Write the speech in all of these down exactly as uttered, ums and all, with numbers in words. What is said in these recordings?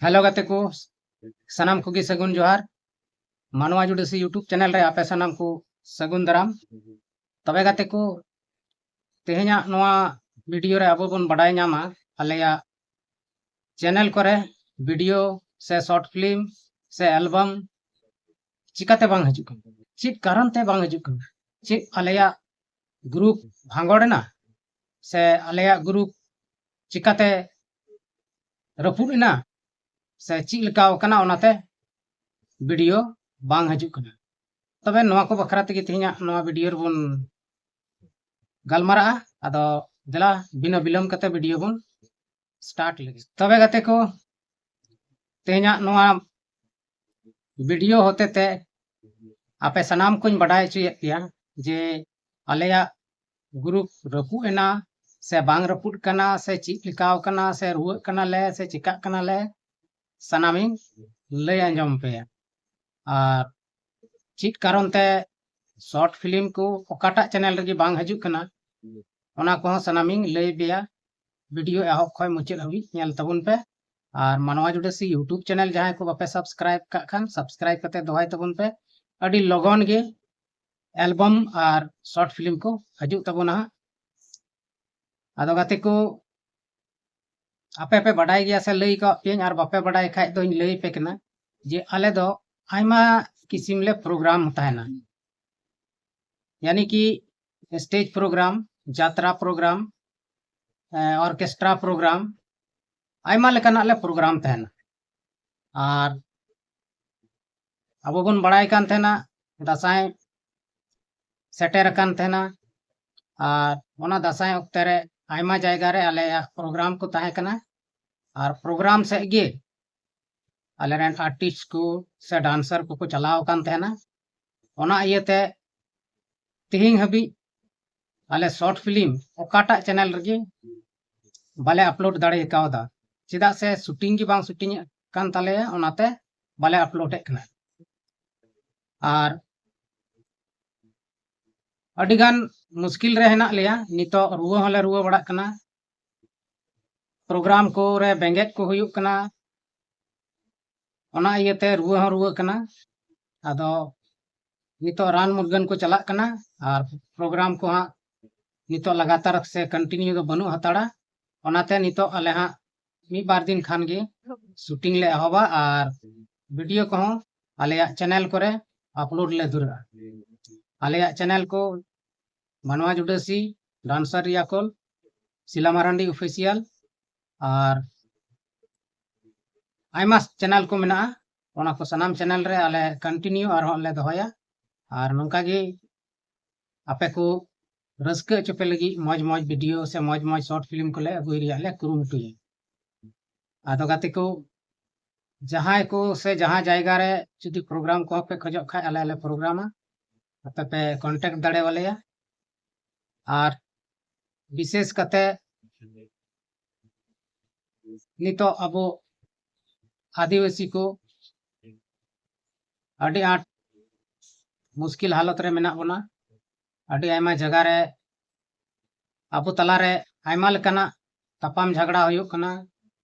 Hello ᱜᱟᱛᱮ ᱠᱚ, ᱥᱟᱱᱟᱢ ᱠᱚᱜᱮ ᱥᱟᱹᱜᱩᱱ ᱡᱚᱦᱟᱨ᱾ ᱢᱟᱱᱣᱟ ᱡᱩᱰᱤᱥᱤ YouTube ᱪᱮᱱᱮᱞ ᱨᱮ ᱟᱯᱮ ᱥᱟᱱᱟᱢ ᱠᱚ ᱥᱟᱹᱜᱩᱱ ᱫᱟᱨᱟᱢ᱾ ᱛᱚᱵᱮ ᱜᱟᱛᱮ ᱠᱚ, ᱛᱮᱦᱮᱧᱟᱜ ᱱᱚᱣᱟ ᱵᱷᱤᱰᱤᱭᱳ ᱨᱮ ᱟᱵᱚ ᱵᱚᱱ ᱵᱟᱰᱟᱭ ᱧᱟᱢᱟ ᱟᱞᱮᱭᱟᱜ ᱪᱮᱱᱮᱞ ᱠᱚᱨᱮ ᱵᱷᱤᱰᱤᱭᱳ ᱥᱮ ᱥᱚᱨᱴ ᱯᱷᱤᱞᱢ ᱥᱮ ᱮᱞᱵᱟᱢ ᱪᱤᱠᱟᱛᱮ ᱵᱟᱝ ᱦᱤᱡᱩᱜ ᱠᱟᱱᱟ, ᱪᱮᱫ ᱠᱟᱨᱚᱱ ᱛᱮ ᱵᱟᱝ ᱦᱤᱡᱩᱜ ᱠᱟᱱᱟ, ᱪᱮᱫ ᱟᱞᱮᱭᱟᱜ ᱜᱨᱩᱯ ᱵᱷᱟᱸᱜᱚᱲ ᱮᱱᱟ ᱥᱮ ᱟᱞᱮᱭᱟᱜ ᱜᱨᱩᱯ ᱪᱤᱠᱟᱛᱮ ᱨᱟᱹᱯᱩᱫ ᱮᱱᱟ ᱥᱮ ᱪᱮᱫ ᱞᱮᱠᱟ ᱟᱠᱟᱱᱟ, ᱚᱱᱟᱛᱮ ᱵᱷᱤᱰᱤᱭᱳ ᱵᱟᱝ ᱦᱤᱡᱩᱜ ᱠᱟᱱᱟ᱾ ᱛᱚᱵᱮ ᱱᱚᱣᱟ ᱠᱚ ᱵᱟᱠᱷᱨᱟ ᱛᱮᱜᱮ ᱛᱮᱦᱮᱧᱟᱜ ᱱᱚᱣᱟ ᱵᱷᱤᱰᱤᱭᱳ ᱨᱮᱵᱚᱱ ᱜᱟᱞᱢᱟᱨᱟᱜᱼᱟ᱾ ᱟᱫᱚ ᱫᱮᱞᱟ ᱵᱤᱱᱟᱹ ᱵᱤᱞᱚᱢ ᱠᱟᱛᱮ ᱵᱷᱤᱰᱤᱭᱳ ᱵᱚᱱ ᱥᱴᱟᱨᱴ ᱞᱮᱜᱮ᱾ ᱛᱚᱵᱮ ᱜᱟᱛᱮ ᱠᱚ, ᱛᱮᱦᱮᱧᱟᱜ ᱱᱚᱣᱟ ᱵᱷᱤᱰᱤᱭᱳ ᱦᱚᱛᱮ ᱛᱮ ᱟᱯᱮ ᱥᱟᱱᱟᱢ ᱠᱚᱧ ᱵᱟᱰᱟᱭ ᱦᱚᱪᱚᱭᱮᱫ ᱯᱮᱭᱟ ᱡᱮ ᱟᱞᱮᱭᱟᱜ ᱜᱨᱩᱯ ᱨᱟᱹᱯᱩᱫ ᱮᱱᱟ ᱥᱮ ᱵᱟᱝ ᱨᱟᱹᱯᱩᱫ ᱠᱟᱱᱟ ᱥᱮ ᱪᱮᱫ ᱞᱮᱠᱟᱣ ᱠᱟᱱᱟ ᱥᱮ ᱨᱩᱣᱟᱹᱜ ᱠᱟᱱᱟᱞᱮ ᱥᱮ ᱪᱤᱠᱟᱜ ᱠᱟᱱᱟᱞᱮ, ᱥᱟᱱᱟᱢᱤᱧ ᱞᱟᱹᱭ ᱟᱸᱡᱚᱢ ᱯᱮᱭᱟ᱾ ᱟᱨ ᱪᱮᱫ ᱠᱟᱨᱚᱱ ᱛᱮ ᱥᱚᱨᱴ ᱯᱷᱤᱞᱢ ᱠᱚ ᱚᱠᱟᱴᱟᱜ ᱪᱮᱱᱮᱞ ᱨᱮᱜᱮ ᱵᱟᱝ ᱦᱤᱡᱩᱜ ᱠᱟᱱᱟ, ᱚᱱᱟ ᱠᱚᱦᱚᱸ ᱥᱟᱱᱟᱢᱤᱧ ᱞᱟᱹᱭ ᱯᱮᱭᱟ᱾ ᱵᱷᱤᱰᱤᱭᱳ ᱮᱦᱚᱵ ᱠᱷᱚᱱ ᱢᱩᱪᱟᱹᱫ ᱦᱟᱹᱵᱤᱡ ᱧᱮᱞ ᱛᱟᱵᱚᱱ ᱯᱮ᱾ ᱟᱨ ᱢᱟᱱᱣᱟ ᱡᱩᱰᱤᱥᱤ YouTube ᱪᱮᱱᱮᱞ ᱡᱟᱦᱟᱸᱭ ᱠᱚ ᱵᱟᱯᱮ ᱥᱟᱵᱥᱠᱨᱟᱭᱤᱵ ᱠᱟᱜ ᱠᱷᱟᱱ, ᱥᱟᱵᱥᱠᱨᱟᱭᱤᱵ ᱠᱟᱛᱮ ᱫᱚᱦᱚᱭ ᱛᱟᱵᱚᱱ ᱯᱮ᱾ ᱟᱹᱰᱤ ᱞᱚᱜᱚᱱ ᱜᱮ ᱮᱞᱵᱟᱢ ᱟᱨ ᱥᱚᱨᱴ ᱯᱷᱤᱞᱢ ᱠᱚ ᱦᱤᱡᱩᱜ ᱛᱟᱵᱚᱱᱟ ᱦᱟᱸᱜ᱾ ᱟᱫᱚ ᱜᱟᱛᱮ ᱠᱚ, ᱟᱯᱮ ᱯᱮ ᱵᱟᱰᱟᱭ ᱜᱮᱭᱟ ᱥᱮ ᱞᱟᱹᱭ ᱠᱟᱜ ᱯᱮᱭᱟᱹᱧ, ᱟᱨ ᱵᱟᱯᱮ ᱵᱟᱰᱟᱭ ᱠᱷᱟᱡ ᱫᱚᱧ ᱞᱟᱹᱭ ᱯᱮ ᱠᱟᱱᱟ ᱡᱮ ᱟᱞᱮ ᱫᱚ ᱟᱭᱢᱟ ᱠᱤᱥᱤᱢ ᱞᱮ ᱯᱨᱳᱜᱨᱟᱢ ᱛᱟᱦᱮᱱᱟ, ᱭᱟᱱᱤ ᱠᱤ ᱥᱴᱮᱡᱽ ᱯᱨᱳᱜᱨᱟᱢ, ᱡᱟᱛᱨᱟ ᱯᱨᱳᱜᱨᱟᱢ, ᱚᱨᱠᱮᱥᱴᱨᱟ ᱯᱨᱳᱜᱨᱟᱢ, ᱟᱭᱢᱟ ᱞᱮᱠᱟᱱᱟᱜ ᱞᱮ ᱯᱨᱳᱜᱨᱟᱢ ᱛᱟᱦᱮᱱᱟ᱾ ᱟᱨ ᱟᱵᱚ ᱵᱚᱱ ᱵᱟᱲᱟᱭ ᱠᱟᱱ ᱛᱟᱦᱮᱱᱟ ᱫᱟᱸᱥᱟᱭ ᱥᱮᱴᱮᱨ ᱟᱠᱟᱱ ᱛᱟᱦᱮᱱᱟ, ᱟᱨ ᱚᱱᱟ ᱫᱟᱸᱥᱟᱭ ᱚᱠᱛᱮ ᱨᱮ ᱟᱭᱢᱟ ᱡᱟᱭᱜᱟ ᱨᱮ ᱟᱞᱮᱭᱟᱜ ᱯᱨᱳᱜᱨᱟᱢ ᱠᱚ ᱛᱟᱦᱮᱸ ᱠᱟᱱᱟ᱾ ᱟᱨ ᱯᱨᱳᱜᱨᱟᱢ ᱥᱮᱫ ᱜᱮ ᱟᱞᱮ ᱨᱮᱱ ᱟᱨᱴᱤᱥᱴ ᱠᱚ ᱥᱮ ᱰᱟᱱᱥᱟᱨ ᱠᱚᱠᱚ ᱪᱟᱞᱟᱣ ᱟᱠᱟᱱ ᱛᱟᱦᱮᱱᱟ᱾ ᱚᱱᱟ ᱤᱭᱟᱹᱛᱮ ᱛᱮᱦᱮᱧ ᱦᱟᱹᱵᱤᱡ ᱟᱞᱮ ᱥᱚᱨᱴ ᱯᱷᱤᱞᱢ ᱚᱠᱟᱴᱟᱜ ᱪᱮᱱᱮᱞ ᱨᱮᱜᱮ ᱵᱟᱞᱮ ᱟᱯᱞᱳᱰ ᱫᱟᱲᱮ ᱠᱟᱣᱫᱟ, ᱪᱮᱫᱟᱜ ᱥᱮ ᱥᱩᱴᱤᱝ ᱜᱮ ᱵᱟᱝ ᱥᱩᱴᱤᱝ ᱠᱟᱱ ᱛᱟᱞᱮᱭᱟ, ᱚᱱᱟᱛᱮ ᱵᱟᱞᱮ ᱟᱯᱞᱳᱰᱮᱫ ᱠᱟᱱᱟ᱾ ᱟᱨ ᱟᱹᱰᱤᱜᱟᱱ ᱢᱩᱥᱠᱤᱞ ᱨᱮ ᱦᱮᱱᱟᱜ ᱞᱮᱭᱟ᱾ ᱱᱤᱛᱚᱜ ᱨᱩᱣᱟᱹ ᱦᱚᱸᱞᱮ ᱨᱩᱣᱟᱹ ᱵᱟᱲᱟᱜ ᱠᱟᱱᱟ, ᱯᱨᱳᱜᱨᱟᱢ ᱠᱚᱨᱮ ᱵᱮᱸᱜᱮᱫ ᱠᱚ ᱦᱩᱭᱩᱜ ᱠᱟᱱᱟ, ᱚᱱᱟ ᱤᱭᱟᱹᱛᱮ ᱨᱩᱣᱟᱹ ᱦᱚᱸ ᱨᱩᱣᱟᱹ ᱠᱟᱱᱟ᱾ ᱟᱫᱚ ᱱᱤᱛᱚᱜ ᱨᱟᱱ ᱢᱩᱨᱜᱟᱹᱱ ᱠᱚ ᱪᱟᱞᱟᱜ ᱠᱟᱱᱟ ᱟᱨ ᱯᱨᱳᱜᱨᱟᱢ ᱠᱚ ᱦᱟᱸᱜ ᱱᱤᱛᱚᱜ ᱞᱟᱜᱟᱛᱟᱨ ᱥᱮ ᱠᱚᱱᱴᱤᱱᱤᱭᱩ ᱫᱚ ᱵᱟᱹᱱᱩᱜ ᱦᱟᱛᱟᱲᱟ᱾ ᱚᱱᱟᱛᱮ ᱱᱤᱛᱚᱜ ᱟᱞᱮ ᱦᱟᱸᱜ ᱢᱤᱫ ᱵᱟᱨ ᱫᱤᱱ ᱠᱷᱟᱱ ᱜᱮ ᱥᱩᱴᱤᱝ ᱞᱮ ᱮᱦᱚᱵᱟ ᱟᱨ ᱵᱷᱤᱰᱤᱭᱳ ᱠᱚᱦᱚᱸ ᱟᱞᱮᱭᱟᱜ ᱪᱮᱱᱮᱞ ᱠᱚᱨᱮ ᱟᱯᱞᱳᱰ ᱞᱮ ᱫᱷᱩᱨᱟᱹᱜᱼᱟ᱾ ᱟᱞᱮᱭᱟᱜ ᱪᱮᱱᱮᱞ ᱠᱚ ᱢᱟᱱᱣᱟ ᱡᱩᱰᱟᱹᱥᱤ, ᱰᱟᱱᱥᱟᱨ ᱨᱤᱭᱟᱠᱚᱞ, ᱥᱤᱞᱟ ᱢᱟᱨᱟᱱᱰᱤ ᱚᱯᱷᱤᱥᱤᱭᱟᱞ, ᱟᱨ ᱟᱭᱢᱟ ᱪᱮᱱᱮᱞ ᱠᱚ ᱢᱮᱱᱟᱜᱼᱟ᱾ ᱚᱱᱟ ᱠᱚ ᱥᱟᱱᱟᱢ ᱪᱮᱱᱮᱞ ᱨᱮ ᱟᱞᱮ ᱠᱚᱱᱴᱤᱱᱤᱭᱩ ᱟᱨᱦᱚᱸ ᱞᱮ ᱫᱚᱦᱚᱭᱟ᱾ ᱟᱨ ᱱᱚᱝᱠᱟ ᱜᱮ ᱟᱯᱮ ᱠᱚ ᱨᱟᱹᱥᱠᱟᱹ ᱦᱚᱪᱚ ᱯᱮ ᱞᱟᱹᱜᱤᱫ ᱢᱚᱡᱽ ᱢᱚᱡᱽ ᱵᱷᱤᱰᱤᱭᱳ ᱥᱮ ᱢᱚᱡᱽ ᱢᱚᱡᱽ ᱥᱚᱨᱴ ᱯᱷᱤᱞᱢ ᱠᱚᱞᱮ ᱟᱹᱜᱩᱭ ᱨᱮᱭᱟᱜ ᱞᱮ ᱠᱩᱨᱩᱢᱩᱴᱩᱭᱟ᱾ ᱟᱫᱚ ᱜᱟᱛᱮ ᱠᱚ, ᱡᱟᱦᱟᱸᱭ ᱠᱚ ᱥᱮ ᱡᱟᱦᱟᱸ ᱡᱟᱭᱜᱟ ᱨᱮ ᱡᱩᱫᱤ ᱯᱨᱳᱜᱨᱟᱢ ᱠᱚᱦᱚᱸ ᱯᱮ ᱠᱷᱚᱡᱚᱜ ᱠᱷᱟᱡ, ᱟᱞᱮ ᱞᱮ ᱯᱨᱳᱜᱨᱟᱢᱟ, ᱟᱯᱮ ᱯᱮ ᱠᱚᱱᱴᱟᱠᱴ ᱫᱟᱲᱮᱣᱟᱞᱮᱭᱟ᱾ ᱟᱨ ᱵᱤᱥᱮᱥ ᱠᱟᱛᱮ ᱱᱤᱛᱚᱜ ᱟᱵᱚ ᱟᱹᱫᱤᱵᱟᱹᱥᱤ ᱠᱚ ᱟᱹᱰᱤ ᱟᱸᱴ ᱢᱩᱥᱠᱤᱞ ᱦᱟᱞᱚᱛ ᱨᱮ ᱢᱮᱱᱟᱜ ᱵᱚᱱᱟ᱾ ᱟᱹᱰᱤ ᱟᱭᱢᱟ ᱡᱟᱭᱜᱟ ᱨᱮ ᱟᱵᱚ ᱛᱟᱞᱟᱨᱮ ᱟᱭᱢᱟ ᱞᱮᱠᱟᱱᱟᱜ ᱛᱟᱯᱟᱢ ᱡᱷᱟᱜᱽᱲᱟ ᱦᱩᱭᱩᱜ ᱠᱟᱱᱟ,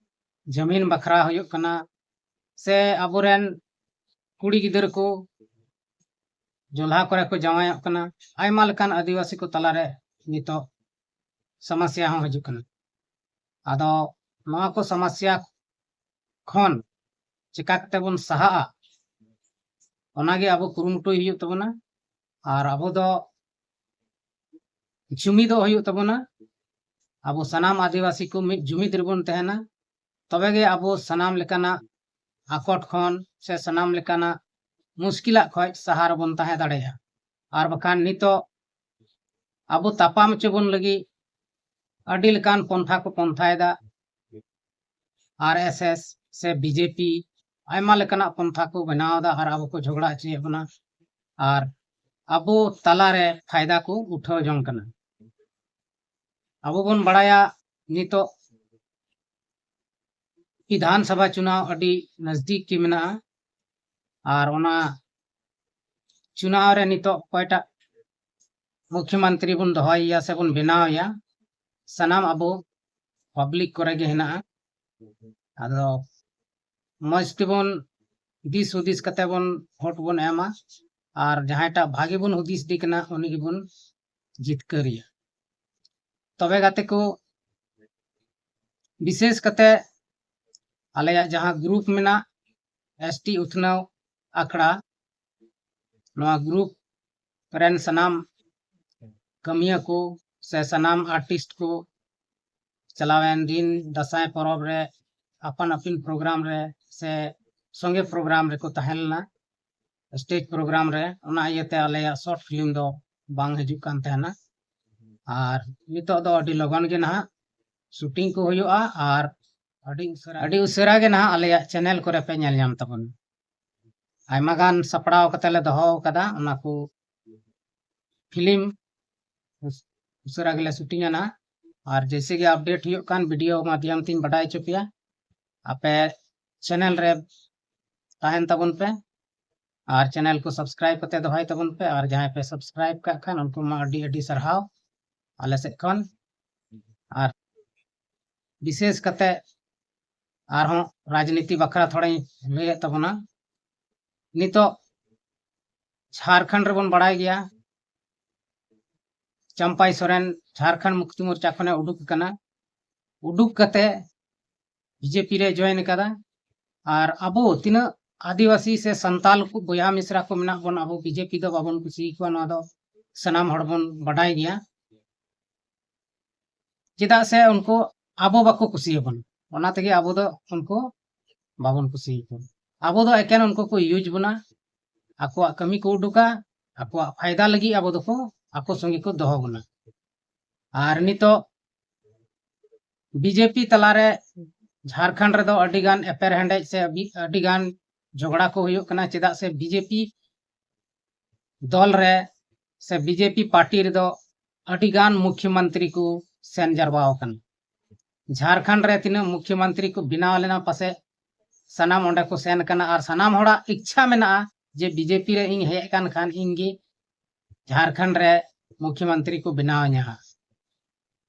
ᱡᱟᱹᱢᱤᱱ ᱵᱟᱠᱷᱨᱟ ᱦᱩᱭᱩᱜ ᱠᱟᱱᱟ, ᱥᱮ ᱟᱵᱚᱨᱮᱱ ᱠᱩᱲᱤ ᱜᱤᱫᱽᱨᱟᱹ ᱠᱚ ᱡᱚᱞᱦᱟ ᱠᱚᱨᱮ ᱠᱚ ᱡᱟᱶᱟᱭᱚᱜ ᱠᱟᱱᱟ᱾ ᱟᱭᱢᱟ ᱞᱮᱠᱟᱱ ᱟᱹᱫᱤᱵᱟᱹᱥᱤ ᱠᱚ ᱛᱟᱞᱟᱨᱮ ᱱᱤᱛᱚᱜ ᱥᱚᱢᱚᱥᱥᱟ ᱦᱚᱸ ᱦᱤᱡᱩᱜ ᱠᱟᱱᱟ᱾ ᱟᱫᱚ ᱱᱚᱣᱟ ᱠᱚ ᱥᱚᱢᱚᱥᱥᱟ ᱠᱷᱚᱱ ᱪᱮᱠᱟ ᱠᱟᱛᱮ ᱵᱚᱱ ᱥᱟᱦᱟᱜᱼᱟ, ᱚᱱᱟᱜᱮ ᱟᱵᱚ ᱠᱩᱨᱩᱢᱩᱴᱩᱭ ᱦᱩᱭᱩᱜ ᱛᱟᱵᱚᱱᱟ᱾ ᱟᱨ ᱟᱵᱚ ᱫᱚ ᱡᱩᱢᱤᱫᱚᱜ ᱦᱩᱭᱩᱜ ᱛᱟᱵᱚᱱᱟ᱾ ᱟᱵᱚ ᱥᱟᱱᱟᱢ ᱟᱹᱫᱤᱵᱟᱹᱥᱤ ᱠᱚ ᱢᱤᱫ ᱡᱩᱢᱤᱫ ᱨᱮᱵᱚᱱ ᱛᱟᱦᱮᱱᱟ, ᱛᱚᱵᱮ ᱜᱮ ᱟᱵᱚ ᱥᱟᱱᱟᱢ ᱞᱮᱠᱟᱱᱟᱜ ᱟᱠᱚᱴ ᱠᱷᱚᱱ ᱥᱮ ᱥᱟᱱᱟᱢ ᱞᱮᱠᱟᱱᱟᱜ ᱢᱩᱥᱠᱤᱞᱟᱜ ᱠᱷᱚᱱ ᱥᱟᱦᱟ ᱨᱮᱵᱚᱱ ᱛᱟᱦᱮᱸ ᱫᱟᱲᱮᱭᱟᱜᱼᱟ᱾ ᱟᱨ ᱵᱟᱠᱷᱟᱱ ᱱᱤᱛᱚᱜ ᱟᱵᱚ ᱛᱟᱯᱟᱢ ᱦᱚᱪᱚ ᱵᱚᱱ ᱞᱟᱹᱜᱤᱫ ᱟᱹᱰᱤ ᱞᱮᱠᱟᱱ ᱯᱚᱱᱛᱷᱟ ᱠᱚ ᱯᱚᱱᱛᱷᱟᱭᱮᱫᱟ᱾ ᱟᱨ ᱮᱥ ᱮᱥ ᱥᱮ ᱵᱤ ᱡᱮ ᱯᱤ ᱟᱭᱢᱟ ᱞᱮᱠᱟᱱᱟᱜ ᱯᱚᱱᱛᱷᱟ ᱠᱚ ᱵᱮᱱᱟᱣ ᱮᱫᱟ ᱟᱨ ᱟᱵᱚ ᱠᱚ ᱡᱷᱚᱜᱽᱲᱟ ᱦᱚᱪᱚᱭᱮᱫ ᱵᱚᱱᱟ ᱟᱨ ᱟᱵᱚ ᱛᱟᱞᱟᱨᱮ ᱯᱷᱟᱭᱫᱟ ᱠᱚ ᱩᱴᱷᱟᱹᱣ ᱡᱚᱝ ᱠᱟᱱᱟ᱾ ᱟᱵᱚ ᱵᱚᱱ ᱵᱟᱲᱟᱭᱟ ᱱᱤᱛᱚᱜ ᱵᱤᱫᱷᱟᱱ ᱥᱚᱵᱷᱟ ᱪᱩᱱᱟᱣ ᱟᱹᱰᱤ ᱱᱟᱡᱽᱫᱤᱠ ᱜᱮ ᱢᱮᱱᱟᱜᱼᱟ᱾ ᱟᱨ ᱚᱱᱟ ᱪᱩᱱᱟᱣ ᱨᱮ ᱱᱤᱛᱚᱜ ᱚᱠᱚᱭᱴᱟᱜ ᱢᱩᱠᱷᱭᱚᱢᱚᱱᱛᱨᱤ ᱵᱚᱱ ᱫᱚᱦᱚᱭᱮᱭᱟ ᱥᱮ ᱵᱚᱱ ᱵᱮᱱᱟᱣᱮᱭᱟ, ᱥᱟᱱᱟᱢ ᱟᱵᱚ ᱯᱟᱵᱽᱞᱤᱠ ᱠᱚᱨᱮ ᱜᱮ ᱦᱮᱱᱟᱜᱼᱟ᱾ ᱟᱫᱚ ᱢᱚᱡᱽ ᱛᱮᱵᱚᱱ ᱫᱤᱥ ᱦᱩᱫᱤᱥ ᱠᱟᱛᱮ ᱵᱚᱱ ᱵᱷᱳᱴ ᱵᱚᱱ ᱮᱢᱟ, ᱟᱨ ᱡᱟᱦᱟᱸᱭᱴᱟᱜ ᱵᱷᱟᱜᱮ ᱵᱚᱱ ᱦᱩᱫᱤᱥ ᱫᱤ ᱠᱟᱱᱟ, ᱩᱱᱤ ᱜᱮᱵᱚᱱ ᱡᱤᱛᱠᱟᱹᱨᱤᱭᱟ᱾ ᱛᱚᱵᱮ ᱜᱟᱛᱮ ᱠᱚ, ᱵᱤᱥᱮᱥ ᱠᱟᱛᱮ ᱟᱞᱮᱭᱟᱜ ᱡᱟᱦᱟᱸ ᱜᱨᱩᱯ ᱢᱮᱱᱟᱜ, ᱮᱥ ᱴᱤ ᱩᱛᱷᱱᱟᱹᱣ ᱟᱠᱷᱲᱟ, ᱱᱚᱣᱟ ᱜᱨᱩᱯ ᱨᱮᱱ ᱥᱟᱱᱟᱢ ᱠᱟᱹᱢᱤᱭᱟᱹ ᱠᱚ ᱥᱮ ᱥᱟᱱᱟᱢ ᱟᱨᱴᱤᱥᱴ ᱠᱚ ᱪᱟᱞᱟᱣᱮᱱ ᱫᱤᱱ ᱫᱟᱸᱥᱟᱭ ᱯᱚᱨᱚᱵᱽ ᱨᱮ ᱟᱯᱟᱱ ᱟᱹᱯᱤᱱ ᱯᱨᱳᱜᱨᱟᱢ ᱨᱮ ᱥᱮ ᱥᱚᱸᱜᱮ ᱯᱨᱳᱜᱨᱟᱢ ᱨᱮᱠᱚ ᱛᱟᱦᱮᱸ ᱞᱮᱱᱟ, ᱥᱴᱮᱡᱽ ᱯᱨᱳᱜᱨᱟᱢ ᱨᱮ᱾ ᱚᱱᱟ ᱤᱭᱟᱹᱛᱮ ᱟᱞᱮᱭᱟᱜ ᱥᱚᱨᱴ ᱯᱷᱤᱞᱢ ᱫᱚ ᱵᱟᱝ ᱦᱤᱡᱩᱜ ᱠᱟᱱ ᱛᱟᱦᱮᱱᱟ᱾ ᱟᱨ ᱱᱤᱛᱚᱜ ᱫᱚ ᱟᱹᱰᱤ ᱞᱚᱜᱚᱱ ᱜᱮ ᱱᱟᱦᱟᱜ ᱥᱩᱴᱤᱝ ᱠᱚ ᱦᱩᱭᱩᱜᱼᱟ ᱟᱨ ᱟᱹᱰᱤ ᱩᱥᱟᱹᱨᱟ, ᱟᱹᱰᱤ ᱩᱥᱟᱹᱨᱟ ᱜᱮ ᱱᱟᱦᱟᱜ ᱟᱞᱮᱭᱟᱜ ᱪᱮᱱᱮᱞ ᱠᱚᱨᱮ ᱯᱮ ᱧᱮᱞ ᱧᱟᱢ ᱛᱟᱵᱚᱱᱟ᱾ ᱟᱭᱢᱟ ᱜᱟᱱ ᱥᱟᱯᱲᱟᱣ ᱠᱟᱛᱮ ᱞᱮ ᱫᱚᱦᱚ ᱟᱠᱟᱫᱟ, ᱚᱱᱟ ᱠᱚ ᱯᱷᱤᱞᱢ ᱩᱥ-, ᱩᱥᱟᱹᱨᱟ ᱜᱮᱞᱮ ᱥᱩᱴᱤᱝᱟ ᱱᱟᱦᱟᱜ᱾ ᱟᱨ ᱡᱮᱭᱥᱮ ᱜᱮ ᱟᱯᱰᱮᱴ ᱦᱩᱭᱩᱜ ᱠᱟᱱ ᱵᱷᱤᱰᱤᱭᱳ ᱢᱟᱫᱽᱫᱷᱚᱢ ᱛᱤᱧ ᱵᱟᱰᱟᱭ ᱦᱚᱪᱚ ᱯᱮᱭᱟ᱾ ᱟᱯᱮ ᱪᱮᱱᱮᱞ ᱨᱮ ᱛᱟᱦᱮᱱ ᱛᱟᱵᱚᱱ ᱯᱮ ᱟᱨ ᱪᱮᱱᱮᱞ ᱠᱚ ᱥᱟᱵᱥᱠᱨᱟᱭᱤᱵ ᱠᱟᱛᱮ ᱫᱚᱦᱚᱭ ᱛᱟᱵᱚᱱ ᱯᱮ, ᱟᱨ ᱡᱟᱦᱟᱸᱭ ᱯᱮ ᱥᱟᱵᱥᱠᱨᱟᱭᱤᱵ ᱠᱟᱜ ᱠᱷᱟᱱ ᱩᱱᱠᱩ ᱢᱟ ᱟᱹᱰᱤ ᱟᱹᱰᱤ ᱥᱟᱨᱦᱟᱣ ᱟᱞᱮ ᱥᱮᱫ ᱠᱷᱚᱱ᱾ ᱟᱨ ᱵᱤᱥᱮᱥ ᱠᱟᱛᱮ ᱟᱨᱦᱚᱸ ᱨᱟᱡᱽᱱᱤᱛᱤ ᱵᱟᱠᱷᱨᱟ ᱛᱷᱚᱲᱟᱧ ᱞᱟᱹᱭᱮᱫ ᱛᱟᱵᱚᱱᱟ᱾ ᱱᱤᱛᱚᱜ ᱡᱷᱟᱲᱠᱷᱚᱸᱰ ᱨᱮᱵᱚᱱ ᱵᱟᱲᱟᱭ ᱜᱮᱭᱟ, ᱪᱟᱢᱯᱟᱭ ᱥᱚᱨᱮᱱ ᱡᱷᱟᱲᱠᱷᱚᱸᱰ ᱢᱩᱠᱛᱤ ᱢᱳᱨᱪᱟ ᱠᱷᱚᱱᱮ ᱩᱰᱩᱠ ᱟᱠᱟᱱᱟ᱾ ᱩᱰᱩᱠ ᱠᱟᱛᱮ ᱵᱤᱡᱮᱯᱤ ᱨᱮ ᱡᱚᱭᱮᱱ ᱟᱠᱟᱫᱟ᱾ ᱟᱨ ᱟᱵᱚ ᱛᱤᱱᱟᱹᱜ ᱟᱹᱫᱤᱵᱟᱹᱥᱤ ᱥᱮ ᱥᱟᱱᱛᱟᱞ ᱠᱚ ᱵᱚᱭᱦᱟ ᱢᱤᱥᱨᱟ ᱠᱚ ᱢᱮᱱᱟᱜ ᱵᱚᱱ, ᱟᱵᱚ ᱵᱤᱡᱮᱯᱤ ᱫᱚ ᱵᱟᱵᱚᱱ ᱠᱩᱥᱤᱭᱟᱠᱚᱣᱟ, ᱱᱚᱣᱟ ᱫᱚ ᱥᱟᱱᱟᱢ ᱦᱚᱲ ᱵᱚᱱ ᱵᱟᱰᱟᱭ ᱜᱮᱭᱟ᱾ ᱪᱮᱫᱟᱜ ᱥᱮ ᱩᱱᱠᱩ ᱟᱵᱚ ᱵᱟᱠᱚ ᱠᱩᱥᱤᱭᱟᱵᱚᱱ, ᱚᱱᱟ ᱛᱮᱜᱮ ᱟᱵᱚ ᱫᱚ ᱩᱱᱠᱩ ᱵᱟᱵᱚᱱ ᱠᱩᱥᱤᱭᱟᱠᱚᱣᱟ᱾ ᱟᱵᱚ ᱫᱚ ᱮᱠᱮᱱ ᱩᱱᱠᱩ ᱠᱚ ᱤᱭᱩᱡᱽ ᱵᱚᱱᱟ, ᱟᱠᱚᱣᱟᱜ ᱠᱟᱹᱢᱤ ᱠᱚ ᱩᱰᱩᱠᱟ, ᱟᱠᱚᱣᱟᱜ ᱯᱷᱟᱭᱫᱟ ᱞᱟᱹᱜᱤᱫ ᱟᱵᱚ ᱫᱚᱠᱚ, ᱟᱠᱚ ᱥᱚᱸᱜᱮ ᱠᱚ ᱫᱚᱦᱚ ᱵᱚᱱᱟ᱾ ᱟᱨ ᱱᱤᱛᱚᱜ ᱵᱤᱡᱮᱯᱤ ᱛᱟᱞᱟᱨᱮ ᱡᱷᱟᱲᱠᱷᱚᱸᱰ ᱨᱮᱫᱚ ᱟᱹᱰᱤᱜᱟᱱ ᱮᱯᱮᱨ ᱦᱮᱸᱰᱮᱡ ᱥᱮ ᱟᱹᱰᱤ, ᱟᱹᱰᱤᱜᱟᱱ ᱡᱷᱚᱜᱽᱲᱟ ᱠᱚ ᱦᱩᱭᱩᱜ ᱠᱟᱱᱟ, ᱪᱮᱫᱟᱜ ᱥᱮ ᱵᱤᱡᱮᱯᱤ ᱫᱚᱞ ᱨᱮ ᱥᱮ ᱵᱤᱡᱮᱯᱤ ᱯᱟᱨᱴᱤ ᱨᱮᱫᱚ ᱟᱹᱰᱤᱜᱟᱱ ᱢᱩᱠᱷᱭᱚᱢᱚᱱᱛᱨᱤ ᱠᱚ ᱥᱮᱱ ᱡᱟᱨᱣᱟ ᱟᱠᱟᱱᱟ᱾ ᱡᱷᱟᱲᱠᱷᱚᱸᱰ ᱨᱮ ᱛᱤᱱᱟᱹᱜ ᱢᱩᱠᱷᱭᱚᱢᱚᱱᱛᱨᱤ ᱠᱚ ᱵᱮᱱᱟᱣ ᱞᱮᱱᱟ, ᱯᱟᱥᱮᱡ ᱥᱟᱱᱟᱢ ᱚᱸᱰᱮ ᱠᱚ ᱥᱮᱱ ᱠᱟᱱᱟ᱾ ᱟᱨ ᱥᱟᱱᱟᱢ ᱦᱚᱲᱟᱜ ᱤᱪᱪᱷᱟ ᱢᱮᱱᱟᱜᱼᱟ ᱡᱮ ᱵᱤᱡᱮᱯᱤ ᱨᱮ ᱤᱧ ᱦᱮᱡ ᱟᱠᱟᱱ ᱠᱷᱟᱱ ᱤᱧ ᱜᱮ ᱡᱷᱟᱲᱠᱷᱚᱸᱰ ᱨᱮ ᱢᱩᱠᱷᱭᱚᱢᱚᱱᱛᱨᱤ ᱠᱚ ᱵᱮᱱᱟᱣ ᱤᱧᱟ ᱦᱟᱸᱜ᱾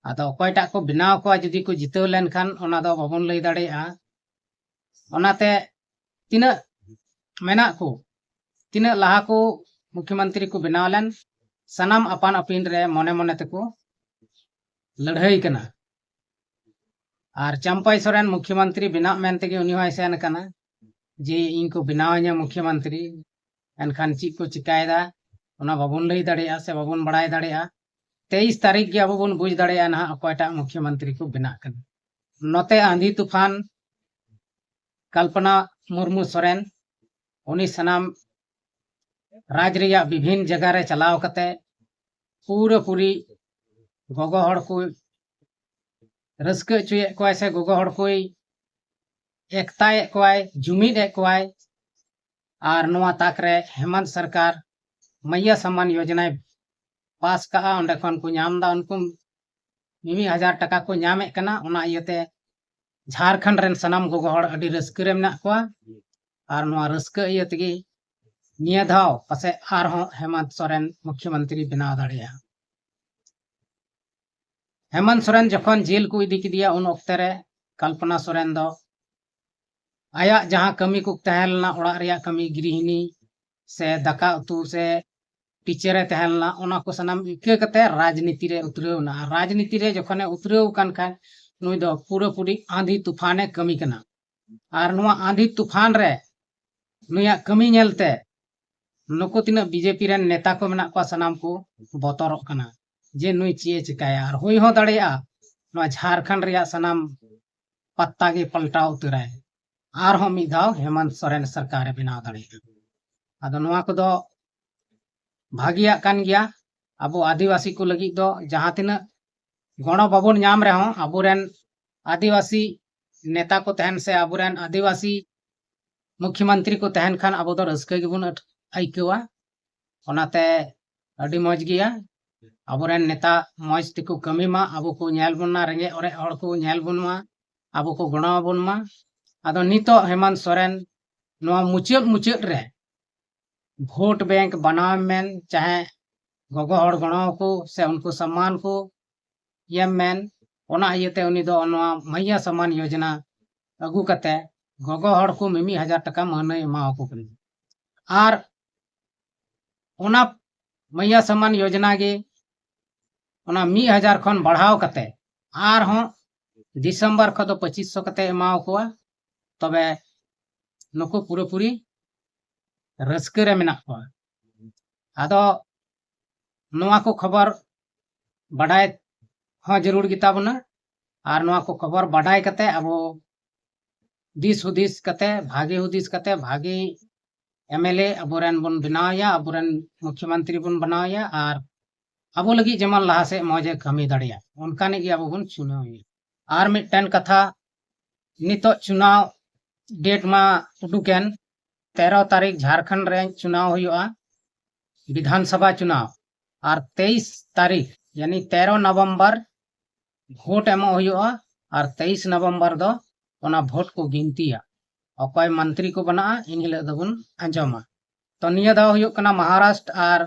ᱟᱫᱚ ᱚᱠᱚᱭᱴᱟᱜ ᱠᱚ ᱵᱮᱱᱟᱣ ᱠᱚᱣᱟ ᱡᱩᱫᱤ ᱠᱚ ᱡᱤᱛᱟᱹᱣ ᱞᱮᱱᱠᱷᱟᱱ, ᱚᱱᱟ ᱫᱚ ᱵᱟᱵᱚᱱ ᱞᱟᱹᱭ ᱫᱟᱲᱮᱭᱟᱜᱼᱟ᱾ ᱚᱱᱟᱛᱮ ᱛᱤᱱᱟᱹᱜ ᱢᱮᱱᱟᱜ ᱠᱚ, ᱛᱤᱱᱟᱹᱜ ᱞᱟᱦᱟ ᱠᱚ ᱢᱩᱠᱷᱭᱚᱢᱚᱱᱛᱨᱤ ᱠᱚ ᱵᱮᱱᱟᱣ ᱞᱮᱱ, ᱥᱟᱱᱟᱢ ᱟᱯᱟᱱ ᱟᱹᱯᱤᱱ ᱨᱮ ᱢᱚᱱᱮ ᱢᱚᱱᱮ ᱛᱮᱠᱚ ᱞᱟᱹᱲᱦᱟᱹᱭ ᱠᱟᱱᱟ᱾ ᱟᱨ ᱪᱟᱢᱯᱟᱭ ᱥᱚᱨᱮᱱ ᱢᱩᱠᱷᱭᱚᱢᱚᱱᱛᱨᱤ ᱵᱮᱱᱟᱜ ᱢᱮᱱ ᱛᱮᱜᱮ ᱩᱱᱤ ᱦᱚᱸᱭ ᱥᱮᱱ ᱟᱠᱟᱱᱟ ᱡᱮ ᱤᱧ ᱠᱚ ᱵᱮᱱᱟᱣ ᱤᱧᱟ ᱢᱩᱠᱷᱭᱚᱢᱚᱱᱛᱨᱤ, ᱮᱱᱠᱷᱟᱱ ᱪᱮᱫ ᱠᱚ ᱪᱤᱠᱟᱭᱮᱫᱟ ᱚᱱᱟ ᱵᱟᱵᱚᱱ ᱞᱟᱹᱭ ᱫᱟᱲᱮᱭᱟᱜᱼᱟ ᱥᱮ ᱵᱟᱵᱚᱱ ᱵᱟᱲᱟᱭ ᱫᱟᱲᱮᱭᱟᱜᱼᱟ᱾ ᱛᱮᱭᱤᱥ ᱛᱟᱹᱨᱤᱠᱷ ᱜᱮ ᱟᱵᱚ ᱵᱚᱱ ᱵᱩᱡᱽ ᱫᱟᱲᱮᱭᱟᱜᱼᱟ ᱱᱟᱦᱟᱜ ᱚᱠᱚᱭᱴᱟᱜ ᱢᱩᱠᱷᱭᱚᱢᱚᱱᱛᱨᱤ ᱠᱚ ᱵᱮᱱᱟᱜ ᱠᱟᱱᱟ᱾ ᱱᱚᱛᱮ ᱟᱸᱫᱷᱤ ᱛᱩᱯᱷᱟᱱ ᱠᱚᱞᱯᱚᱱᱟ ᱢᱩᱨᱢᱩ ᱥᱚᱨᱮᱱ, ᱩᱱᱤ ᱥᱟᱱᱟᱢ ᱨᱟᱡᱽ ᱨᱮᱭᱟᱜ ᱵᱤᱵᱷᱤᱱ ᱡᱟᱭᱜᱟ ᱨᱮ ᱪᱟᱞᱟᱣ ᱠᱟᱛᱮ ᱯᱩᱨᱟᱹ ᱯᱩᱨᱤ ᱜᱚᱜᱚ ᱦᱚᱲ ᱠᱚ ᱨᱟᱹᱥᱠᱟᱹ ᱦᱚᱪᱚᱭᱮᱫ ᱠᱚᱣᱟᱭ ᱥᱮ ᱜᱚᱜᱚ ᱦᱚᱲ ᱠᱚᱭ ᱮᱠᱛᱟᱭᱮᱫ ᱠᱚᱣᱟᱭ, ᱡᱩᱢᱤᱫ ᱮᱫ ᱠᱚᱣᱟᱭ᱾ ᱟᱨ ᱱᱚᱣᱟ ᱛᱟᱠ ᱨᱮ ᱦᱮᱢᱟᱱᱛ ᱥᱚᱨᱠᱟᱨ ᱢᱟᱭᱭᱟ ᱥᱟᱢᱟᱱ ᱭᱳᱡᱚᱱᱟᱭ ᱯᱟᱥ ᱠᱟᱜᱼᱟ, ᱚᱸᱰᱮ ᱠᱷᱚᱱ ᱠᱚ ᱧᱟᱢ ᱮᱫᱟ ᱩᱱᱠᱩ ᱢᱤᱢᱤᱫ ᱦᱟᱡᱟᱨ ᱴᱟᱠᱟ ᱠᱚ ᱧᱟᱢᱮᱫ ᱠᱟᱱᱟ᱾ ᱚᱱᱟ ᱤᱭᱟᱹᱛᱮ ᱡᱷᱟᱲᱠᱷᱚᱸᱰ ᱨᱮᱱ ᱥᱟᱱᱟᱢ ᱜᱚᱜᱚ ᱦᱚᱲ ᱟᱹᱰᱤ ᱨᱟᱹᱥᱠᱟᱹ ᱨᱮ ᱢᱮᱱᱟᱜ ᱠᱚᱣᱟ᱾ ᱟᱨ ᱱᱚᱣᱟ ᱨᱟᱹᱥᱠᱟᱹ ᱤᱭᱟᱹ ᱛᱮᱜᱮ ᱱᱤᱭᱟᱹ ᱫᱷᱟᱣ ᱯᱟᱥᱮᱡ ᱟᱨᱦᱚᱸ ᱦᱮᱢᱟᱱᱛ ᱥᱚᱨᱮᱱ ᱢᱩᱠᱷᱭᱚᱢᱚᱱᱛᱨᱤ ᱵᱮᱱᱟᱣ ᱫᱟᱲᱮᱭᱟᱜᱼᱟ᱾ ᱦᱮᱢᱟᱱᱛ ᱥᱚᱨᱮᱱ ᱡᱚᱠᱷᱚᱱ ᱡᱮᱞ ᱠᱚ ᱤᱫᱤ ᱠᱮᱫᱮᱭᱟ, ᱩᱱ ᱚᱠᱛᱮ ᱨᱮ ᱠᱚᱞᱯᱚᱱᱟ ᱥᱚᱨᱮᱱ ᱫᱚ ᱟᱭᱟᱜ ᱡᱟᱦᱟᱸ ᱠᱟᱹᱢᱤ ᱠᱚ ᱛᱟᱦᱮᱸ ᱞᱮᱱᱟ, ᱚᱲᱟᱜ ᱨᱮᱭᱟᱜ ᱠᱟᱹᱢᱤ, ᱜᱨᱤᱦᱤᱱᱤ ᱥᱮ ᱫᱟᱠᱟ ᱩᱛᱩ ᱥᱮ ᱴᱤᱪᱟᱨ ᱮ ᱛᱟᱦᱮᱸ ᱞᱮᱱᱟ, ᱚᱱᱟ ᱠᱚ ᱥᱟᱱᱟᱢ ᱤᱠᱟᱹ ᱠᱟᱛᱮ ᱨᱟᱡᱽᱱᱤᱛᱤ ᱨᱮ ᱩᱛᱨᱟᱹᱣ ᱮᱱᱟ᱾ ᱟᱨ ᱨᱟᱡᱽᱱᱤᱛᱤ ᱨᱮ ᱡᱚᱠᱷᱚᱱᱮ ᱩᱛᱨᱟᱹᱣ ᱟᱠᱟᱱ ᱠᱷᱟᱱ, ᱱᱩᱭ ᱫᱚ ᱯᱩᱨᱟᱹᱯᱩᱨᱤ ᱟᱸᱫᱷᱤ ᱛᱩᱯᱷᱟᱱᱮ ᱠᱟᱹᱢᱤ ᱠᱟᱱᱟ᱾ ᱟᱨ ᱱᱚᱣᱟ ᱟᱸᱫᱷᱤ ᱛᱩᱯᱷᱟᱱ ᱨᱮ ᱱᱩᱭᱟᱜ ᱠᱟᱹᱢᱤ ᱧᱮᱞᱛᱮ ᱱᱩᱠᱩ ᱛᱤᱱᱟᱹᱜ ᱵᱤᱡᱮᱯᱤ ᱨᱮᱱ ᱱᱮᱛᱟ ᱠᱚ ᱢᱮᱱᱟᱜ ᱠᱚᱣᱟ, ᱥᱟᱱᱟᱢ ᱠᱚ ᱵᱚᱛᱚᱨᱚᱜ ᱠᱟᱱᱟ ᱡᱮ ᱱᱩᱭ ᱪᱮᱫ ᱮ ᱪᱤᱠᱟᱹᱭᱟ᱾ ᱟᱨ ᱦᱩᱭ ᱦᱚᱸ ᱫᱟᱲᱮᱭᱟᱜᱼᱟ ᱱᱚᱣᱟ ᱡᱷᱟᱲᱠᱷᱚᱸᱰ ᱨᱮᱭᱟᱜ ᱥᱟᱱᱟᱢ ᱯᱟᱛᱟ ᱜᱮ ᱯᱟᱞᱴᱟᱣ ᱩᱛᱟᱹᱨᱟᱭ, ᱟᱨᱦᱚᱸ ᱢᱤᱫ ᱫᱷᱟᱣ ᱦᱮᱢᱟᱱᱛ ᱥᱚᱨᱮᱱ ᱥᱚᱨᱠᱟᱨᱮ ᱵᱮᱱᱟᱣ ᱫᱟᱲᱮᱭᱟᱜᱼᱟ᱾ ᱟᱫᱚ ᱱᱚᱣᱟ ᱠᱚᱫᱚ ᱵᱷᱟᱹᱜᱤᱭᱟᱜ ᱠᱟᱱ ᱜᱮᱭᱟ᱾ ᱟᱵᱚ ᱟᱹᱫᱤᱵᱟᱹᱥᱤ ᱠᱚ ᱞᱟᱹᱜᱤᱫ ᱫᱚ ᱡᱟᱦᱟᱸ ᱛᱤᱱᱟᱹᱜ ᱜᱚᱲᱚ ᱵᱟᱵᱚᱱ ᱧᱟᱢ ᱨᱮᱦᱚᱸ, ᱟᱵᱚᱨᱮᱱ ᱟᱹᱫᱤᱵᱟᱹᱥᱤ ᱱᱮᱛᱟ ᱠᱚ ᱛᱟᱦᱮᱱ ᱥᱮ ᱟᱵᱚᱨᱮᱱ ᱟᱹᱫᱤᱵᱟᱹᱥᱤ ᱢᱩᱠᱷᱭᱚᱢᱚᱱᱛᱨᱤ ᱠᱚ ᱛᱟᱦᱮᱱ ᱠᱷᱟᱱ ᱟᱵᱚ ᱫᱚ ᱨᱟᱹᱥᱠᱟᱹ ᱜᱮᱵᱚᱱ ᱟᱹᱴ-, ᱟᱹᱭᱠᱟᱹᱣᱟ᱾ ᱚᱱᱟᱛᱮ ᱟᱹᱰᱤ ᱢᱚᱡᱽ ᱜᱮᱭᱟ᱾ ᱟᱵᱚᱨᱮᱱ ᱱᱮᱛᱟ ᱢᱚᱡᱽ ᱛᱮᱠᱚ ᱠᱟᱹᱢᱤ ᱢᱟ, ᱟᱵᱚ ᱠᱚ ᱧᱮᱞ ᱵᱚᱱ ᱢᱟ, ᱨᱮᱸᱜᱮᱡ ᱚᱨᱮᱡ ᱦᱚᱲ ᱠᱚ ᱧᱮᱞ ᱵᱚᱱ ᱢᱟ, ᱟᱵᱚ ᱠᱚ ᱜᱚᱲᱚ ᱟᱵᱚᱱ ᱢᱟ᱾ ᱟᱫᱚ ᱱᱤᱛᱚᱜ ᱦᱮᱢᱟᱱᱛ ᱥᱚᱨᱮᱱ ᱱᱚᱣᱟ ᱢᱩᱪᱟᱹᱫ ᱢᱩᱪᱟᱹᱫ ᱨᱮ ᱵᱷᱳᱴ ᱵᱮᱝᱠ ᱵᱮᱱᱟᱣ ᱢᱮᱱ, ᱪᱟᱦᱮ ᱜᱚᱜᱚ ᱦᱚᱲ ᱜᱚᱲᱚ ᱠᱚ ᱥᱮ ᱩᱱᱠᱩ ᱥᱚᱢᱢᱟᱱ ᱠᱚ, ᱮᱢ ᱢᱮᱱ, ᱚᱱᱟ ᱤᱭᱟᱹᱛᱮ ᱩᱱᱤ ᱫᱚ ᱱᱚᱣᱟ ᱢᱟᱭᱭᱟ ᱥᱟᱢᱟᱱ ᱭᱳᱡᱽᱱᱟ ᱟᱹᱜᱩ ᱠᱟᱛᱮ ᱜᱚᱜᱚ ᱦᱚᱲ ᱠᱚ ᱢᱤᱢᱤᱫ ᱦᱟᱡᱟᱨ ᱴᱟᱠᱟ ᱢᱟᱹᱦᱱᱟᱹᱭ ᱮᱢᱟᱣᱟᱠᱚ ᱠᱟᱱᱟ᱾ ᱟᱨ ᱚᱱᱟ ᱢᱟᱭᱭᱟ ᱥᱟᱢᱟᱱ ᱭᱳᱡᱽᱱᱟ ᱜᱮ ᱚᱱᱟ ᱢᱤᱫ ᱦᱟᱡᱟᱨ ᱠᱷᱚᱱ ᱵᱟᱲᱦᱟᱣ ᱠᱟᱛᱮ ᱟᱨᱦᱚᱸ ᱰᱤᱥᱮᱢᱵᱚᱨ ᱠᱷᱚᱱ ᱫᱚ ᱯᱚᱸᱪᱤᱥ ᱥᱚ ᱠᱟᱛᱮ ᱮᱢᱟᱣᱟᱠᱚᱣᱟ᱾ ᱛᱚᱵᱮ ᱱᱩᱠᱩ ᱯᱩᱨᱟᱹᱯᱩᱨᱤ ᱨᱟᱹᱥᱠᱟᱹ ᱨᱮ ᱢᱮᱱᱟᱜ ᱠᱚᱣᱟ᱾ ᱟᱫᱚ ᱱᱚᱣᱟ ᱠᱚ ᱠᱷᱚᱵᱚᱨ ᱵᱟᱰᱟᱭ ᱦᱚᱸ ᱡᱟᱹᱨᱩᱲ ᱜᱮᱛᱟ ᱵᱚᱱᱟ᱾ ᱟᱨ ᱱᱚᱣᱟ ᱠᱚ ᱠᱷᱚᱵᱚᱨ ᱵᱟᱰᱟᱭ ᱠᱟᱛᱮ ᱟᱵᱚ ᱫᱤᱥ ᱦᱩᱫᱤᱥ ᱠᱟᱛᱮ, ᱵᱷᱟᱜᱮ ᱦᱩᱫᱤᱥ ᱠᱟᱛᱮ, ᱵᱷᱟᱜᱮ ᱮᱢ ᱮᱞ ᱮ ᱟᱵᱚᱨᱮᱱ ᱵᱚᱱ ᱵᱮᱱᱟᱣᱮᱭᱟ, ᱟᱵᱚᱨᱮᱱ ᱢᱩᱠᱷᱭᱚᱢᱚᱱᱛᱨᱤ ᱵᱚᱱ ᱵᱮᱱᱟᱣᱮᱭᱟ, ᱟᱨ ᱟᱵᱚ ᱞᱟᱹᱜᱤᱫ ᱡᱮᱢᱚᱱ ᱞᱟᱦᱟ ᱥᱮᱫ ᱢᱚᱡᱽ ᱮ ᱠᱟᱹᱢᱤ ᱫᱟᱲᱮᱭᱟᱜ, ᱚᱱᱠᱟᱱᱤᱡ ᱜᱮ ᱟᱵᱚ ᱵᱚᱱ ᱪᱩᱱᱟᱣᱮᱭᱟ᱾ ᱟᱨ ᱢᱤᱫᱴᱮᱱ ᱠᱟᱛᱷᱟ, ᱱᱤᱛᱚᱜ ᱪᱩᱱᱟᱣ ᱰᱮᱴ ᱢᱟ ᱩᱰᱩᱠᱮᱱ, ᱛᱮᱨᱚ ᱛᱟᱹᱨᱤᱠᱷ ᱡᱷᱟᱲᱠᱷᱚᱸᱰ ᱨᱮ ᱪᱩᱱᱟᱣ ᱦᱩᱭᱩᱜᱼᱟ, ᱵᱤᱫᱷᱟᱱ ᱥᱚᱵᱷᱟ ᱪᱩᱱᱟᱣ᱾ ᱟᱨ ᱛᱮᱭᱤᱥ ᱛᱟᱹᱨᱤᱠᱷ, ᱭᱟᱱᱤ ᱛᱮᱨᱚ ᱱᱚᱵᱷᱮᱢᱵᱚᱨ ᱵᱷᱳᱴ ᱮᱢᱚᱜ ᱦᱩᱭᱩᱜᱼᱟ᱾ ᱟᱨ ᱛᱮᱭᱤᱥ ᱱᱚᱵᱷᱮᱢᱵᱚᱨ ᱫᱚ ᱚᱱᱟ ᱵᱷᱳᱴ ᱠᱚ ᱜᱤᱱᱛᱤᱭᱟ᱾ ᱚᱠᱚᱭ ᱢᱚᱱᱛᱨᱤ ᱠᱚ ᱵᱮᱱᱟᱜᱼᱟ, ᱤᱱ ᱦᱤᱞᱳᱜ ᱫᱚᱵᱚᱱ ᱟᱸᱡᱚᱢᱟ᱾ ᱛᱚ ᱱᱤᱭᱟᱹ ᱫᱷᱟᱣ ᱦᱩᱭᱩᱜ ᱠᱟᱱᱟ ᱢᱚᱦᱟᱨᱟᱥᱴᱨ ᱟᱨ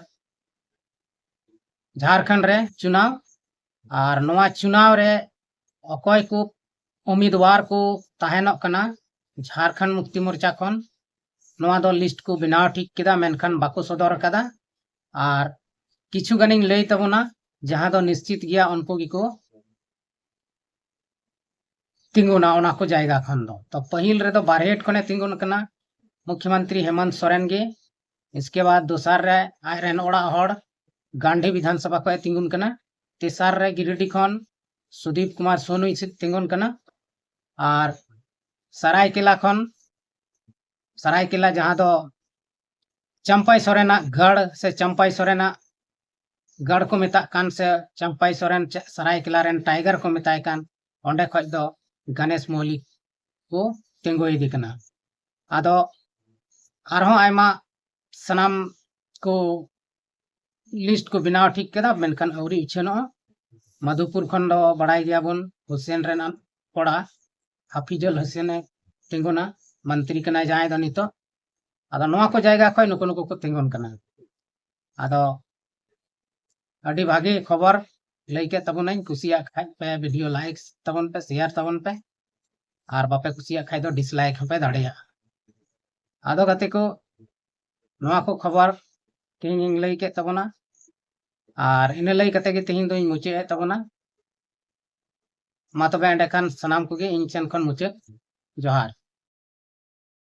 ᱡᱷᱟᱲᱠᱷᱚᱸᱰ ᱨᱮ ᱪᱩᱱᱟᱣ᱾ ᱟᱨ ᱱᱚᱣᱟ ᱪᱩᱱᱟᱣ ᱨᱮ ᱚᱠᱚᱭ ᱠᱚ ᱩᱢᱤᱫᱣᱟᱨ ᱠᱚ ᱛᱟᱦᱮᱱᱚᱜ ᱠᱟᱱᱟ ᱡᱷᱟᱲᱠᱷᱚᱸᱰ ᱢᱩᱠᱛᱤ ᱢᱳᱨᱪᱟ ᱠᱷᱚᱱ, ᱱᱚᱣᱟ ᱫᱚ ᱞᱤᱥᱴ ᱠᱚ ᱵᱮᱱᱟᱣ ᱴᱷᱤᱠ ᱠᱮᱫᱟ, ᱢᱮᱱᱠᱷᱟᱱ ᱵᱟᱠᱚ ᱥᱚᱫᱚᱨ ᱟᱠᱟᱫᱟ᱾ ᱟᱨ ᱠᱤᱪᱷᱩ ᱜᱟᱱᱤᱧ ᱞᱟᱹᱭ ᱛᱟᱵᱚᱱᱟ, ᱡᱟᱦᱟᱸ ᱫᱚ ᱱᱤᱥᱪᱤᱛ ᱜᱮᱭᱟ, ᱩᱱᱠᱩ ᱜᱮᱠᱚ ᱛᱤᱸᱜᱩᱱᱟ ᱚᱱᱟ ᱠᱚ ᱡᱟᱭᱜᱟ ᱠᱷᱚᱱ ᱫᱚ᱾ ᱛᱚ ᱯᱟᱹᱦᱤᱞ ᱨᱮᱫᱚ ᱵᱟᱨᱦᱮᱴ ᱠᱷᱚᱱᱮ ᱛᱤᱸᱜᱩᱱ ᱠᱟᱱᱟ ᱢᱩᱠᱷᱭᱚᱢᱚᱱᱛᱨᱤ ᱦᱮᱢᱚᱱᱛ ᱥᱚᱨᱮᱱ ᱜᱮ᱾ ᱤᱥᱠᱮ ᱵᱟᱫ ᱫᱚᱥᱟᱨ ᱨᱮ ᱟᱡ ᱨᱮᱱ ᱚᱲᱟᱜ ᱦᱚᱲ ᱜᱟᱱᱰᱷᱤ ᱵᱤᱫᱷᱟᱱ ᱥᱚᱵᱷᱟ ᱠᱷᱚᱱ ᱮ ᱛᱤᱸᱜᱩᱱ ᱠᱟᱱᱟ᱾ ᱛᱮᱥᱟᱨ ᱨᱮ ᱜᱤᱨᱤᱰᱤ ᱠᱷᱚᱱ ᱥᱩᱫᱤᱯ ᱠᱩᱢᱟᱨ ᱥᱳᱱᱩᱭ ᱥᱤ-, ᱛᱤᱸᱜᱩᱱ ᱠᱟᱱᱟ᱾ ᱟᱨ ᱥᱟᱨᱟᱭᱠᱮᱞᱟ ᱠᱷᱚᱱ, ᱥᱟᱨᱟᱭᱠᱮᱞᱟ ᱡᱟᱦᱟᱸ ᱫᱚ ᱪᱟᱢᱯᱟᱭ ᱥᱚᱨᱮᱱᱟᱜ ᱜᱟᱲ ᱥᱮ ᱪᱟᱢᱯᱟᱭ ᱥᱚᱨᱮᱱᱟᱜ ᱜᱟᱲ ᱠᱚ ᱢᱮᱛᱟᱜ ᱠᱟᱱ, ᱥᱮ ᱪᱟᱢᱯᱟᱭ ᱥᱚᱨᱮᱱ ᱪᱮ-, ᱥᱟᱨᱟᱭᱠᱮᱞᱟ ᱨᱮᱱ ᱴᱟᱭᱜᱟᱨ ᱠᱚ ᱢᱮᱛᱟᱭ ᱠᱟᱱ, ᱚᱸᱰᱮ ᱠᱷᱚᱡ ᱫᱚ ᱜᱚᱱᱮᱥ ᱢᱚᱞᱤᱠ ᱠᱚ ᱛᱤᱸᱜᱩ ᱤᱫᱤ ᱠᱟᱱᱟ᱾ ᱟᱫᱚ ᱟᱨᱦᱚᱸ ᱟᱭᱢᱟ ᱥᱟᱱᱟᱢ ᱠᱚ ᱞᱤᱥᱴ ᱠᱚ ᱵᱮᱱᱟᱣ ᱴᱷᱤᱠ ᱠᱮᱫᱟ, ᱢᱮᱱᱠᱷᱟᱱ ᱟᱹᱣᱨᱤ ᱩᱪᱷᱟᱹᱱᱚᱜᱼᱟ᱾ ᱢᱟᱫᱷᱩᱯᱩᱨ ᱠᱷᱚᱱ ᱫᱚ ᱵᱟᱲᱟᱭ ᱜᱮᱭᱟᱵᱚᱱ, ᱦᱩᱥᱮᱱ ᱨᱮᱱ ᱠᱚᱲᱟ ᱦᱟᱯᱤᱡᱩᱞ ᱦᱩᱥᱮᱱᱮ ᱛᱤᱸᱜᱩᱱᱟ, ᱢᱚᱱᱛᱨᱤ ᱠᱟᱱᱟᱭ ᱡᱟᱦᱟᱸᱭ ᱫᱚ ᱱᱤᱛᱚᱜ᱾ ᱟᱫᱚ ᱱᱚᱣᱟ ᱠᱚ ᱡᱟᱭᱜᱟ ᱠᱷᱚᱱ ᱱᱩᱠᱩ ᱱᱩᱠᱩ ᱠᱚ ᱛᱤᱸᱜᱩᱱ ᱠᱟᱱᱟ᱾ ᱟᱫᱚ ᱟᱹᱰᱤ ᱵᱷᱟᱹᱜᱤ ᱠᱷᱚᱵᱚᱨ, ᱞᱟᱹᱭ ᱠᱮᱫ ᱛᱟᱵᱚᱱᱟᱹᱧ, ᱠᱩᱥᱤᱭᱟᱜ ᱠᱷᱟᱡ ᱯᱮ video likes ᱛᱟᱵᱚᱱ ᱯᱮ, share ᱛᱟᱵᱚᱱ ᱯᱮ, ᱟᱨ ᱵᱟᱯᱮ ᱠᱩᱥᱤᱭᱟᱜ ᱠᱷᱟᱡ ᱫᱚ dislike ᱦᱚᱸᱯᱮ ᱫᱟᱲᱮᱭᱟᱜᱼᱟ᱾ ᱟᱫᱚ ᱜᱟᱛᱮ ᱠᱚ, ᱱᱚᱣᱟ ᱠᱚ ᱠᱷᱚᱵᱚᱨ ᱛᱮᱦᱮᱧ ᱤᱧ ᱞᱟᱹᱭ ᱠᱮᱫ ᱛᱟᱵᱚᱱᱟ, ᱟᱨ ᱤᱱᱟᱹ ᱞᱟᱹᱭ ᱠᱟᱛᱮ ᱜᱮ ᱛᱮᱦᱮᱧ ᱫᱚᱧ ᱢᱩᱪᱟᱹᱫ ᱮᱫ ᱛᱟᱵᱚᱱᱟ᱾ ᱢᱟ ᱛᱚᱵᱮ ᱮᱸᱰᱮᱠᱷᱟᱱ ᱥᱟᱱᱟᱢ ᱠᱚᱜᱮ ᱤᱧ ᱥᱮᱱ ᱠᱷᱚᱱ ᱢᱩᱪᱟᱹᱫ ᱡᱚᱦᱟᱨ᱾